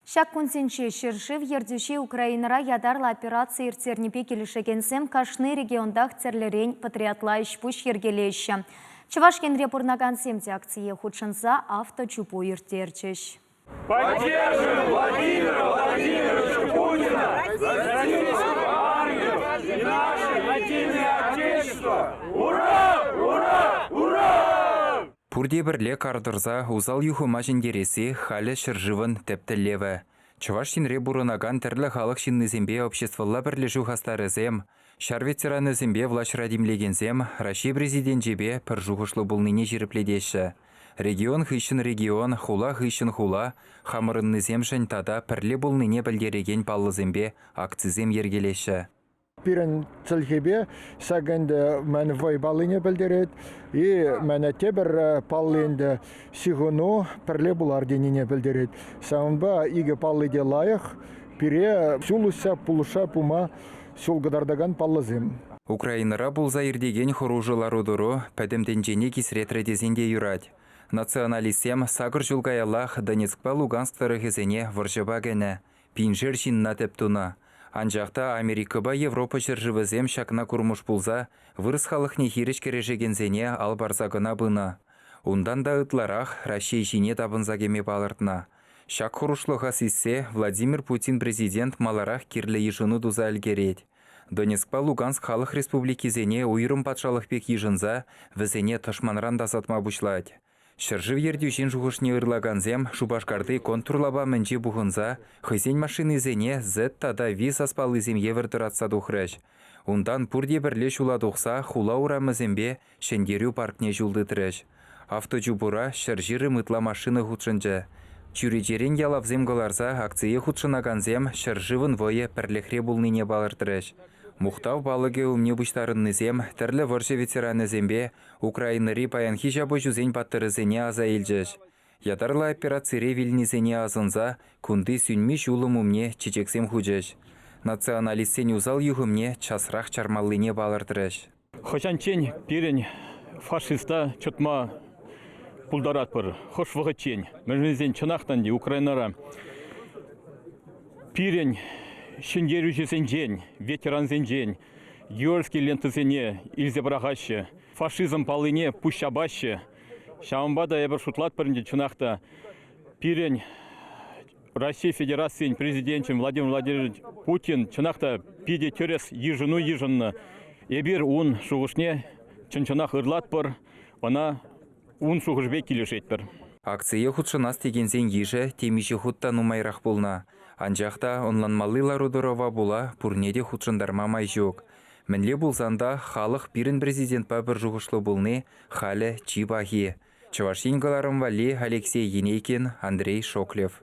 Ҫак кунсенче ҫӗршыв ертӳҫи Украинӑра ятарлӑ операци ирттернипе килӗшекенсем кашни регионтах тӗрлӗрен патриотла ӗҫ-пуҫ йӗркелеҫҫӗ. Чӑваш Енре пурӑнакансем те акцие хутшӑнса авточупу ирттерчӗҫ. Поддержим Владимира Владимировича Путина, российскую армию и наше единое Отечество! Ура! Ура! Ура! Пурте пӗрле кар тӑрса усал юхӑма ҫӗнтересси халӗ ҫӗршывӑн тӗп тӗллевӗ. Чӑваш Енре пурӑнакан тӗрлӗ халӑх ҫыннисемпе обществӑлла пӗрлешӳ хастарӗсем, ҫар ветеранӗсемпе влаҫра тимлекенсем Раҫҫей Президенчӗпе пӗр шухӑшлӑ пулнине ҫирӗплетеҫҫӗ. Регион хыҫҫӑн регион, хула хыҫҫӑн хула хамӑрӑннисемшӗн тата пӗрле пулнине пӗлтерекен паллӑсемпе акцисем йӗркелеҫҫӗ. Пирӗн чӗлхепе ҫак ӗнтӗ мӗн вӑй паллине пӗлтерет и мӗне тепӗр палли ӗнтӗ ҫыхӑну пӗрле пулар тенине пӗлтерет. Ҫавӑнпа икӗ палли те лайӑх. Пире ҫул уҫса пулӑшса пыма ҫул кӑтартакан паллӑсем. Украинӑра пулса иртекен хӑрушӑ лару-тӑру пӗтӗм тӗнчене кисретрӗ тесен те юрать. Националистсем сакӑр ҫул каяллах Донецкпа Луганск тӑрӑхӗсене вӑрҫӑпа кӗнӗ, пиншер ҫынна тӗп тунӑ. Анчах та Америкӑпа Европа ҫӗршывӗсем ҫакна курмӑш пулса вырӑс халӑхне хирӗҫ кӗрешекенсене ал парса кӑна пынӑ. Унтан та ытларах Раҫҫей ҫине тапӑнса кӗме палӑртнӑ. Ҫак хӑрушлӑха сиссе Владимир Путин президент маларах кирлӗ йышӑну туса ӗлкӗрет. Донецкпа Луганск халӑх республикисене уйрӑм патшалӑх пек йышӑнса вӗсене тӑшманран тасатма пуҫлать. Ҫӗршыв ертӳҫин шухӑшне ырлакансем Шупашкарти контур лапамӗнче пухӑнса хӑйсен машинисене Z тата V саспаллисем евӗр тӑратса тухрӗҫ. Унтан пурте пӗрле ҫула тухса хула урамӗсемпе Ҫӗнтерӳ паркне ҫул тытрӗҫ. Авточупура 120 ытла машина хутшӑнчӗ. Чӳречерен ялавсем кӑларса акцие хутшӑнакансем ҫӗршывӑн вӑйӗ пӗрлӗхре пулнине палӑртрӗҫ. Мухтав палӑкӗ умне пуҫтарӑннисем тӗрлӗ вӑрҫӑ ветеранӗсемпе Украинӑри паянхи ҫапӑҫусен паттӑрӗсене аса илчӗҫ. Ятарлӑ операцире вилнисене асӑнса кунти сӳнми ҫулӑм умне чечексем хучӗҫ. Националистсен усал юхӑмне часрах чармаллине палӑртрӗҫ. Хӑҫанччен пирӗн фашиста чӑтма пултаратпӑр? Хӑш вӑхӑтчен? Мӗншӗн тесен чӑнах та ӗнтӗ Украинӑра пирӗн ҫӗнтерӳҫӗсенчен, ветерансенчен Георгиевски лентӑсене илсе пӑрахаҫҫӗ, фашизм паллине пуҫ ҫапаҫҫӗ. Ҫавӑнпа та эпир шутлатпӑр ӗнтӗ, чӑнах та, пирӗн Раҫҫей Федерацийӗн Президенчӗн Владимир Владимирович Путин чӑнах та питӗ тӗрӗс йышӑну йышӑннӑ. Эпир ун шухӑшне чӑн-чӑнах ырлатпӑр, ӑна ун шухӑшӗпе килӗшетпӗр. Акцие хутшӑнас текенсен йышӗ темиҫе хут та нумайрах пулнӑ. Анчах та ӑнланмалли лару-тӑрӑва пула пурне те хутшӑнтарма май ҫук. Мӗнле пулсан та халӑх пирӗн президентпа пӗр шухӑшлӑ пулни халӗ чи пахи. Чӑваш Ен кӑларӑм валли Алексей Енейкин, Андрей Шоклев.